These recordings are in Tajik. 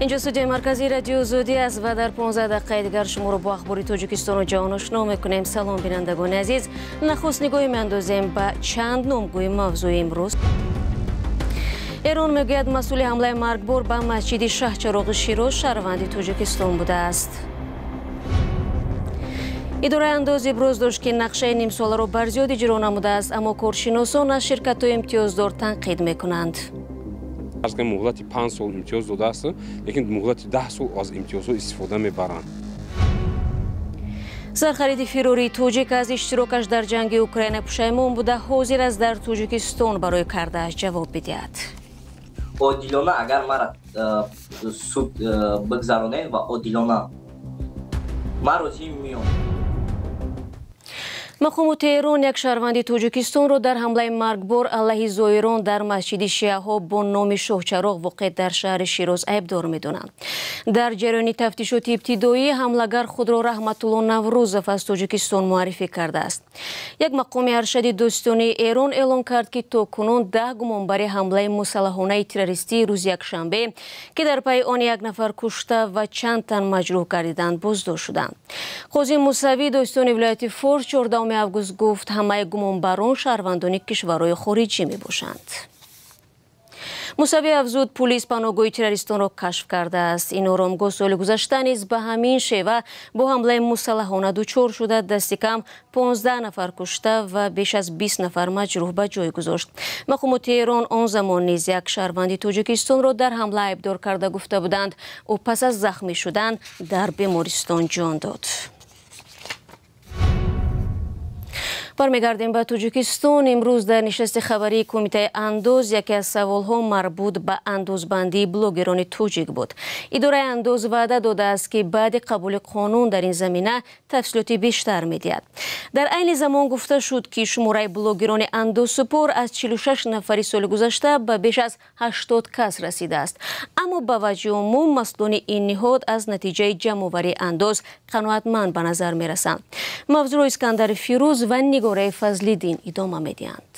Инҷо студияи марказии Радиои Озодӣ аст ва дар 15 дақиқаи дигар шуморо бо ахбори Тоҷикистону ҷаҳон ошно мекунем. Салом, бинандагони азиз. Нахуст нигоҳе меандозем ба чанд номгӯи мавзӯи имрӯз. Эрон мегӯяд, масъули ҳамлаи маргбор ба масҷиди Шаҳчароғи Широз шаҳрванди Тоҷикистон будааст. Идораи андоз иброз дошт, ки нақшаи нимсоларо барзиёд иҷро намудааст, аммо коршиносон аз ширкатҳои имтиёздор танқид мекунанд. Фарз кунем, муҳлати 5 сол имтиёз додааст, лекин муҳлати 10 сол аз имтиёзҳо истифода мебаранд. Сархариди фирории тоҷик аз иштирокаш дар ҷанги Украина пушаймон буда, ҳозир аст дар Тоҷикистон барои кардааш ҷавоб бидиҳад. Одилона агар мара суд бигзаронед ва одилона, ман розӣ меом. Мақомоти Эрон як шаҳрванди Тоҷикистонро дар ҳамлаи маргбор алайҳи зоирон дар масҷиди шиаҳо бо номи Шоҳчароғ воқеъ дар шаҳри Широз айбдор медонанд. Дар ҷараёни тафтишоти ибтидоӣ ҳамлагар худро Раҳматулло Наврӯзов аз Тоҷикистон муаррифӣ кардааст. Як мақоми аршади дӯстонии Эрон эълон кард, ки то кунун 10 гумонбари ҳамлаи мусаллаҳонаи террористии рӯзи якшанбе, ки дар пайи он як нафар кушта ва чанд тан маҷрӯҳ гардиданд, боздошт шуданд. Қози Мусавӣ, дӯстони вилояти Форс, 14 август гуфт, ҳамаи гумонбарон шаҳрвандони кишварҳои хориҷӣ мебошанд. Мусавӣ афзуд, пулис паноҳгоҳи террористонро кашф кардааст. Ин оромгоҳ соли гузашта низ ба ҳамин шева бо ҳамлаи мусаллаҳона дучор шуда, дасти кам 15 нафар кушта ва беш аз 20 нафар маҷрӯҳ ба ҷой гузошт. Мақомоти Эрон он замон низ як шаҳрванди Тоҷикистонро дар ҳамла айбдор карда гуфта буданд, ӯ пас аз захмӣ шудан дар бемористон ҷон дод. Бармегардем ба Тоҷикистон. Имрӯз дар нишасти хабарии Кумитаи андоз яке аз саволҳо марбут ба андозбандии блогерони тоҷик буд. Идораи андоз ваъда додааст, ки баъди қабули қонун дар ин замина тафсилоти бештар медиҳад. Дар айни замон гуфта шуд, ки шумораи блогерони андозсупор аз 46 нафари соли гузашта ба беш аз 80 кас расидааст. Аммо ба ваҷҳи умум масъулони ин ниҳод аз натиҷаи ҷамъоварии андоз қаноатманд ба назар мерасанд. Мавзӯъро Искандари Фирӯз ва Нигораи Фазлиддин идома медиҳанд.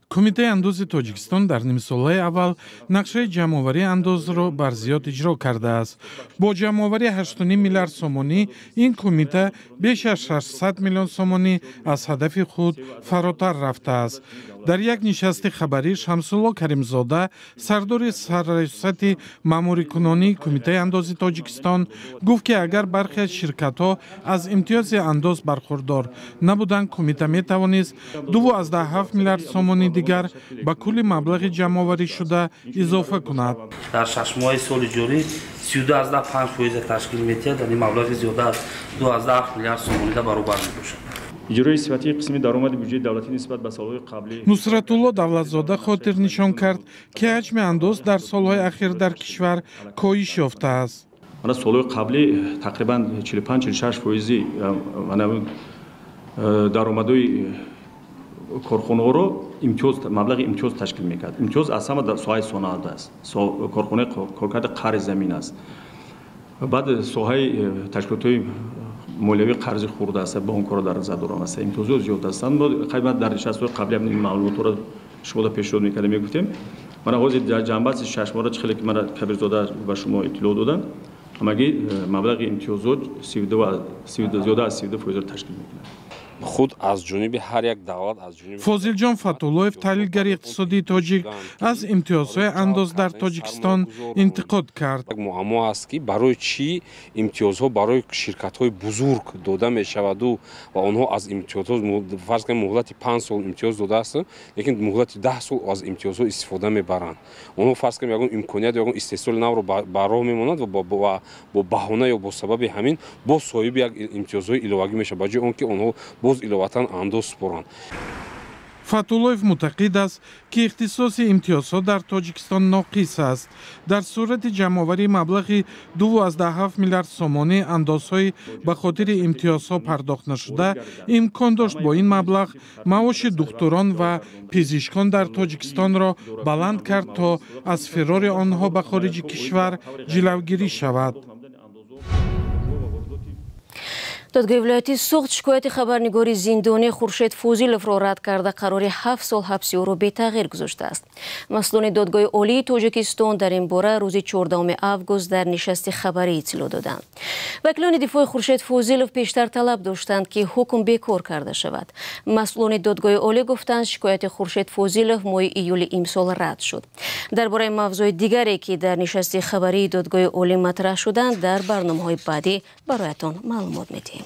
Кумитаи андози Тоҷикистон дар нимсолаи аввал нақшаи ҷамъоварии андозро барзиёд иҷро кардааст. Бо ҷамъоварии 8,5 миллиард сомонӣ ин кумита беш аз 600 миллион сомонӣ аз ҳадафи худ фаротар рафтааст. Дар як нишасти хабарӣ Шамсулло Каримзода, сардори сарраёсати маъмурикунонии Кумитаи андози Тоҷикистон, гуфт, ки агар бархе аз ширкатҳо аз имтиёзи андоз бархурдор набуданд, кумита метавонист 2,7 миллиард сомонӣ дигар ба кулли маблағи ҷамъоварӣ шуда изофа кунад. Дар 6 моҳаи соли ҷорӣ 32,5% ташкил медиҳад, яъне маблағи зиёда аз 2,7 миллиард сомонида баробар мебошад. Иҷрои сифатии қисми даромади буҷети давлатӣ нисбат ба солҳои қаблӣ. Нусратулло Давлатзода хотирнишон кард, ки ҳаҷми андоз дар солҳои ахир дар кишвар коҳиш ёфтааст. Мана, солҳои қаблӣ тақрибан 45-46 фоизи даромадҳои корхонаҳоро имтиёз, маблағи имтиёз ташкил мекард. Имтиёз аз ҳама дар соҳаи саноат аст, корхонаи коркарди қари замин аст, баъд соҳаи ташкилотҳои молиявии қарзи хурд аст, бонкҳоро дар назар дорам аст, имтиёзҳо зиёд ҳастанд. Мо дар нишастҳои қаблӣ ин маълумотҳоро шумода пешниҳод мекардем, мегуфтем. Мана, ҳозир дар ҷамъбасти 6 моҳа, чӣ хеле ки мана Кабирзода ба шумо иттилоъ доданд, ҳамагӣ маблағи имтиёзот зиёда аз 32 фоизро ташкил мекунад. Худ аз ҷониби ҳар як давлат, аз ҷониби Фозилҷон Фатуллоев, таҳлилгари иқтисодии тоҷик, аз имтиёзҳои андоз дар Тоҷикистон интиқод кард. Як муаммо аст, ки барои чӣ имтиёзҳо барои ширкатҳои бузург дода мешаваду ва онҳо аз имтиёзҳо, фарз кунем, муҳлати 5 сол имтиёз додааст, лекин муҳлати 10 сол аз имтиёзҳо истифода мебаранд. Онҳо, фарз кунем, ягон имконият, ягон истеҳсоли навро ба роҳ мемонанд ва бо баҳона ё бо сабаби ҳамин боз соҳиби як имтиёзҳои иловагӣ мешавад, ба ҷои он ки онҳо боз иловатан андоз супоранд. Фатуллоев мӯътақид аст, ки ихтисоси имтиёзҳо дар Тоҷикистон ноқис аст. Дар сурати ҷамъоварии маблағи 2,7 миллиард сомонӣ андозҳои ба хотири имтиёзҳо пардохт нашуда, имкон дошт бо ин маблағ маоши духтурон ва пизишкон дар Тоҷикистонро баланд кард, то аз фирори онҳо ба хориҷи кишвар ҷилавгирӣ шавад. Додгоҳи вилояти Суғд шикояти хабарнигори зиндонӣ Хуршед Фозиловро рад карда, қарори 7 сол ҳабси ӯро бетағйир гузоштааст. Масъулони додгоҳи олии Тоҷикистон дар ин бора рӯзи 14 август дар нишасти хабарӣ иттилоъ доданд. Вакилони дифои Хуршед Фозилов пештар талаб доштанд, ки ҳукм бекор карда шавад. Масъулони додгоҳи олӣ гуфтанд, шикояти Хуршед Фозилов моҳи июли имсол рад шуд. Дар бораи мавзӯи дигаре, ки дар нишасти хабарии додгоҳи олӣ матраҳ шуданд, дар барномаҳои баъдӣ бароятон маълумот медиҳем.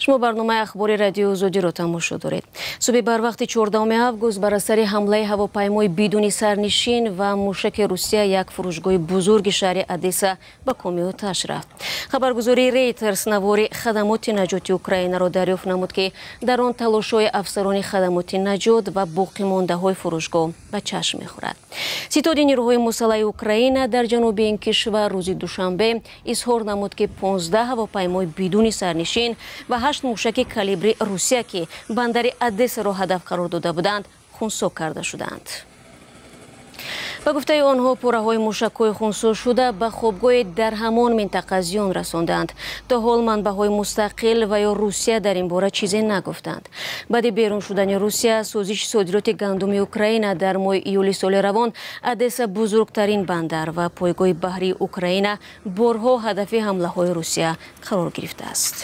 Шумо барномаи ахбори радиои Озодиро тамошо доред. Субҳи барвақти 14 август бар асари ҳамлаи ҳавопаймои бидуни сарнишин ва мушаки Русия як фурӯшгоҳи бузурги шаҳри Одесса ба коми оташ рафт. Хабаргузории Рейтерс навори хадамоти наҷоти Украинаро дарёфт намуд, ки дар он талошҳои афсарони хадамоти наҷот ва боқимондаҳои фурӯшгоҳ ба чашм мехӯрад. Ситоди нерӯҳои мусаллаҳи Украина дар ҷануби ин кишвар рӯзи душанбе изҳор намуд, ки 15 ҳавопаймои бидуни сарнишин ва 8 мушаки калибри Русия, ки бандари Одессаро ҳадаф қарор дода буданд, хунсо карда шуданд. Ба гуфтаи онҳо, пораҳои мушакҳои хунсо шуда ба хобгоҳи дар ҳамон минтақа зиён расонданд. То ҳол манбаъҳои мустақил ва ё Русия дар ин бора чизе нагуфтанд. Баъди берун шудани Русия созиши содироти гандуми Украина дар моҳи июли соли равон, Одесса бузургтарин бандар ва пойгоҳи баҳрии Украина борҳо ҳадафи ҳамлаҳои Русия қарор гирифтааст.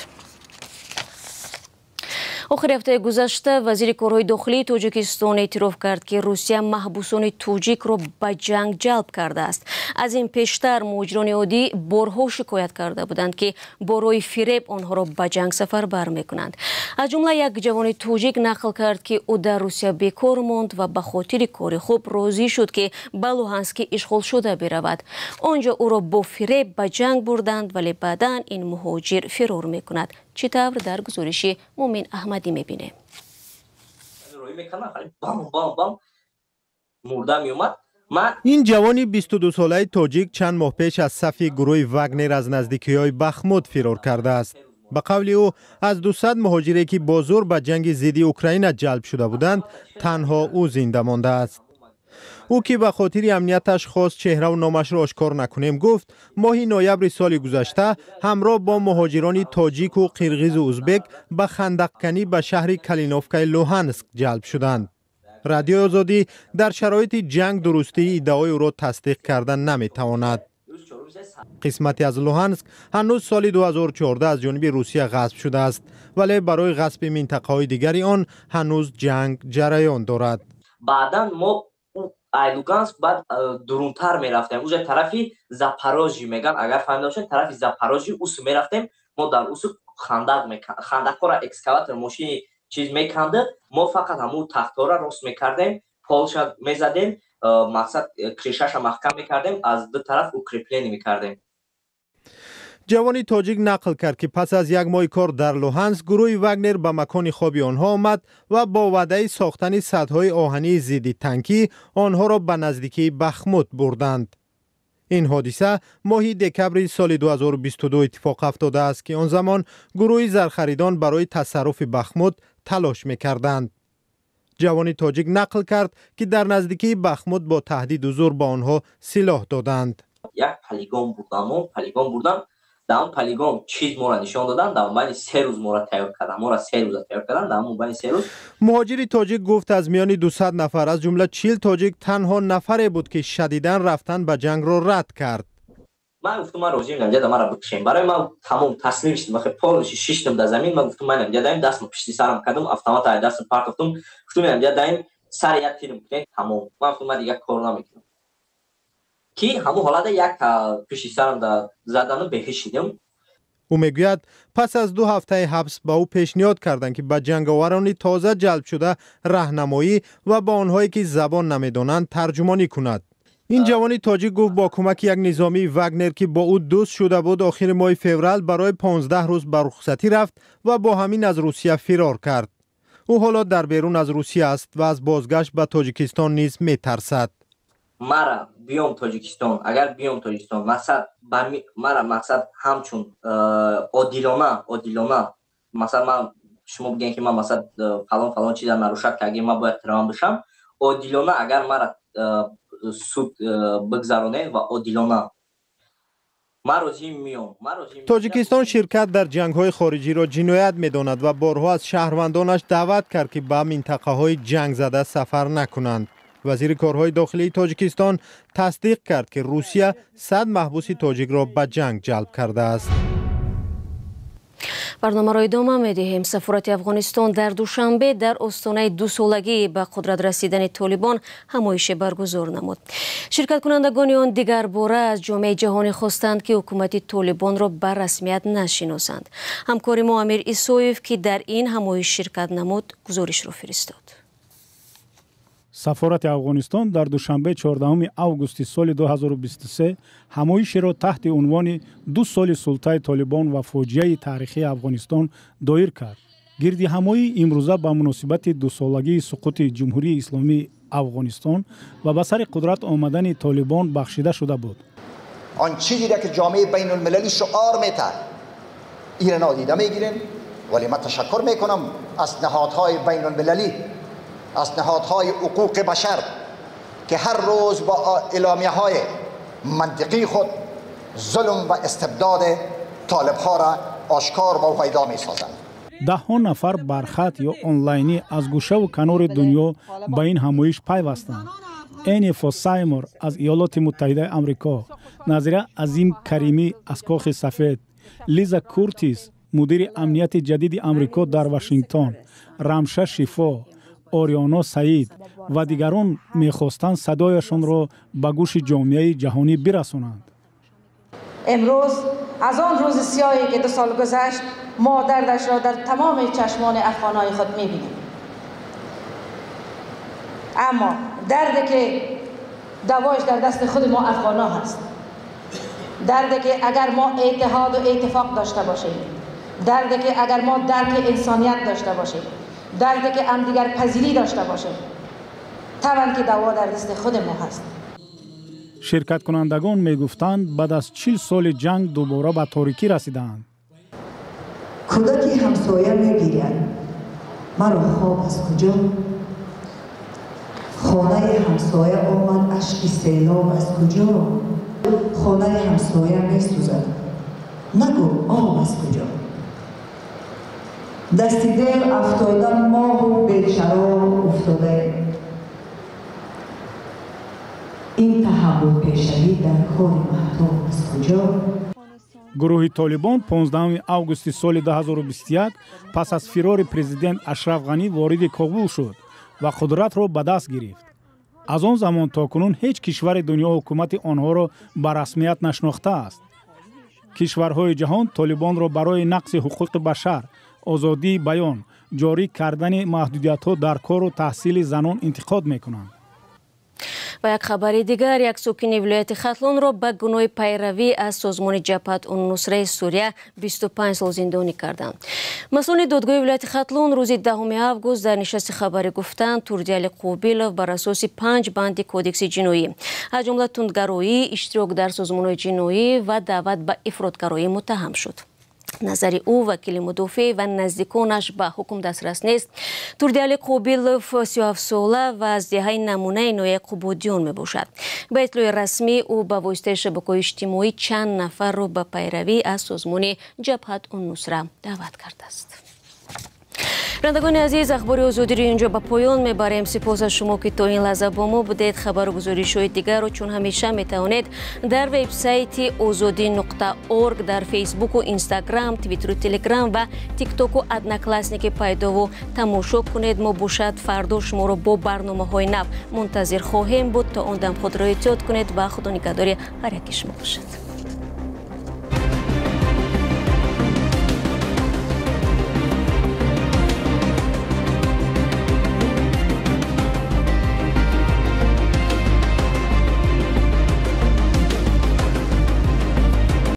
Охири ҳафтаи гузашта вазири корҳои дохилии Тоҷикистон эътироф кард, ки Русия маҳбусони тоҷикро ба ҷанг ҷалб кардааст. Аз ин пештар муҳоҷирони оддӣ борҳо шикоят карда буданд, ки бо роҳи фиреб онҳоро ба ҷанг сафарбар мекунанд. Аз ҷумла як ҷавони тоҷик нақл кард, ки ӯ дар Русия бекор монд ва ба хотири кори хуб розӣ шуд, ки ба Луҳански ишғолшуда биравад. Он ҷо ӯро бо фиреб ба ҷанг бурданд, вале баъдан ин муҳоҷир фирор мекунад. Чӣ тавр дар гузориши Мумин Аҳмадӣ мебинем. Ин ҷавони 22-солаи тоҷик чанд моҳ пеш аз сафи гурӯҳи Вагнер аз наздикиҳои Бахмут фирор кардааст. Ба қавли ӯ, аз 200 муҳоҷире, ки бо зӯр ба ҷанги зидди Украина ҷалб шуда буданд, танҳо ӯ зинда мондааст. Ӯ, ки ба хотири амнияташ хост чеҳраву номашро ошкор накунем, гуфт моҳи ноябри соли гузашта ҳамроҳ бо муҳоҷирони тоҷику қирғизу узбек ба хандақканӣ ба шаҳри Калиновкаи Луҳанск ҷалб шуданд. Радиои Озодӣ дар шароити ҷанг дурустии иддаои ӯро тасдиқ карда наметавонад. Қисмате аз Луҳанск ҳанӯз соли 2014 аз ҷониби Русия ғасб шудааст, вале барои ғасби минтақаҳои дигари он ҳанӯз ҷанг ҷараён дорад. Баъдан мо ай Луганск баъд дурунтар мерафтем, уже тарафи Запорожье меган, агар фаҳмида бошед, тарафи Запорожье усу мерафтем. Мо дар усу хандақ хандақҳоро экскаватор мошини чиз меканда, мо фақат ҳамун тахтора рост мекардем, полша мезадем, мақсад кришаша маҳкам мекардем, аз ду тараф укрепление мекардем. Ҷавони тоҷик нақл кард, ки пас аз як моҳи кор дар Луҳанск гурӯҳи Вагнер ба макони хоби онҳо омад ва бо ваъдаи сохтани садҳои оҳании зидди танкӣ онҳоро ба наздикии Бахмут бурданд. Ин ҳодиса моҳи декабри соли 2022 иттифоқ афтодааст, ки он замон гурӯҳи зархаридон барои тасарруфи Бахмут талош мекарданд. Ҷавони тоҷик нақл кард, ки дар наздикии Бахмут бо таҳдиду зӯр ба онҳо силоҳ доданд. Як полигон бурдам, дар он полигон чиз моро нишон доданд, дар байни 3 рӯз моро тайёр карданд, моро 3 рӯза тайёр карданд, дар он байни 3 рӯз. Муҳоҷири тоҷик гуфт, аз миёни 200 нафар аз ҷумла 40 тоҷик танҳо нафаре буд, ки шадидан рафтан ба ҷангро рад кард. Ман гуфтам, ман розиам, намҷада маро бикушем. Барои ман тамом таслим шудам, ман полностью шиштам дар замин, ман гуфтам, ман намҷадаим, дастам пишти сарам кардам, автомат ай дастам партофтам, гуфтам, намҷадаим, сари як тирм кунем, тамом. Ман гуфтам, ман дигар кор намекунам. Ки ҳамон ҳолата як пишти сарам задану беҳиш шидам. Ӯ мегӯяд, пас аз 2 ҳафтаи ҳабс ба ӯ пешниҳод карданд, ки ба ҷанговарони тоза ҷалб шуда раҳнамоӣ ва ба онҳое, ки забон намедонанд, тарҷумонӣ кунад. Ин ҷавони тоҷик гуфт, бо кӯмаки як низомии Вагнер, ки бо ӯ дӯст шуда буд, охири моҳи феврал барои 15 рӯз ба рухсатӣ рафт ва бо ҳамин аз Русия фирор кард. Ӯ ҳоло дар берун аз Русия аст ва аз бозгашт ба Тоҷикистон низ метарсад. Мара биём Тоҷикистон, агар биём Тоҷикистон, мақсад мара мақсад ҳамчун одилона, масалан, ман шумо бигӯем, ки ман масалан фалон фалон чиза нарушать кардем, ман бояд тирман бошам. Одилона агар мара суд бигзаронед ва одилона, ман розӣ меом. Тоҷикистон ширкат дар ҷангҳои хориҷиро ҷиноят медонад ва борҳо аз шаҳрвандонаш даъват кард, ки ба минтақаҳои ҷангзада сафар накунанд. Вазири корҳои дохилии Тоҷикистон тасдиқ кард, ки Русия 100 маҳбуси тоҷикро ба ҷанг ҷалб кардааст. Барномаро идома медиҳем. Сафорати Афғонистон дар Душанбе дар остонаи дусолагии ба қудрат расидани Толибон ҳамоише баргузор намуд. Ширкаткунандагони он дигарбора аз ҷомеаи ҷаҳонӣ хостанд, ки ҳукумати Толибонро ба расмият нашиносанд. Ҳамкори мо Амир Исоев, ки дар ин ҳамоиш ширкат намуд, гузоришро фиристод. Сафорати Афғонистон дар Душанбе 14 августи соли 2023 ҳамоишеро таҳти унвони «Ду соли султаи Толибон ва фоҷиаи таърихии Афғонистон» доир кард. Гирдиҳамоӣ имрӯза ба муносибати дусолагии суқути Ҷумҳурии Исломии Афғонистон ва ба сари қудрат омадани Толибон бахшида шуда буд. Он чизе ки ҷомеаи байналмилалӣ шуор метад, ира нодида мегирем, вале ман ташаккур мекунам аз ниҳодҳои байналмилалӣ, аз ниҳодҳои ҳуқуқи башар, ки ҳар рӯз бо эъломияҳои мантиқии худ зулм ва истибдоди толибҳоро ошкор ва ҳувайдо месозанд. Даҳҳо нафар бархат ё онлайнӣ аз гӯшаву канори дунё ба ин ҳамоиш пайвастанд. Эни Фосаймор аз Иёлоти Муттаҳидаи Амрико, Назира Азим Каримӣ аз Кохи Сафед, Лиза Куртис, мудири амнияти ҷадиди Амрико дар Вашингтон, Рамша Шифо, Ориёно Саид ва дигарон мехостанд садояшонро ба гӯши ҷомеаи ҷаҳонӣ бирасонанд. Имрӯз аз он рӯзи сиёҳе ки 2 сол гузашт, мо дардашро дар тамоми чашмони афғонҳои худ мебинем, аммо дарде ки давош дар дасти худи мо афғонҳо ҳаст, дарде ки агар мо иттиҳоду иттифоқ дошта бошем, дарде ки агар мо дарки инсоният дошта бошем, дарде ки ҳамдигарпазирӣ дошта бошем, таван ки даво дар дасти худи мо ҳаст. Ширкаткунандагон мегуфтанд, баъд аз 40 соли ҷанг дубора ба торикӣ расидаанд. Кӯдаки ҳамсоя мегиряд, маро хоб аз куҷо? Хонаи ҳамсоя омад ашки селоб аз куҷо? Хонаи ҳамсоя месӯзад, нагӯ об аз куҷо? Дасти дев афтода моҳу бечароғ уфтодаем. Ин таҳаввулпешавӣ дар кори маҳтоб аз куҷо? Гурӯҳи Толибон 15 августи соли 2021 пас аз фирори президент Ашраф Ғанӣ вориди Кобул шуд ва қудратро ба даст гирифт. Аз он замон то кунун ҳеҷ кишвари дунё ҳукумати онҳоро ба расмият нашинохтааст. Кишварҳои ҷаҳон Толибонро барои нақзи ҳуқуқи башар, озодии баён, ҷорӣ кардани маҳдудиятҳо дар кору таҳсили занон интиқод мекунанд. Ва як хабари дигар: як сокини вилояти Хатлонро ба гуноҳи пайравӣ аз созмони Ҷабҳат ун-Нусраи Сурия 25 сол зиндонӣ карданд. Масъулини додгоҳи вилояти Хатлон рӯзи 10 август дар нишасти хабарӣ гуфтанд, Турдиали Қобилов бар асоси панҷ банди Кодекси ҷиноӣ, аз ҷумла тундгароӣ, иштирок дар созмонҳои ҷиноӣ ва даъват ба ифротгароӣ муттаҳам шуд. Назари ӯ, вакили мудофеъ ва наздиконаш ба ҳукм дастрас нест. Турдиали Қобилов 37-сола ва аз деҳаи Намунаи ноҳияи Қубодиён мебошад. Ба иттилои расмӣ, ӯ ба воситаи шабакаҳои иҷтимоӣ чанд нафарро ба пайравӣ аз созмони Ҷабҳат ун-Нусра даъват кардааст. Бинандагони азиз, Ахбори Озодиро инҷо ба поён мебарем. Сипос аз шумо, ки то ин лаҳза бо мо будед. Хабару гузоришҳои дигарро чун ҳамеша метавонед дар вебсайти озодӣ.орг, дар Фейсбуку Инстаграм, Твиттеру Телеграм ва Тиктоку Одноклассники пайдову тамошо кунед. Мо бошад фардо шуморо бо барномаҳои нав мунтазир хоҳем буд. То он дам худро эҳтиёт кунед ва Худо нигаҳдори ҳар яки шумо бошад.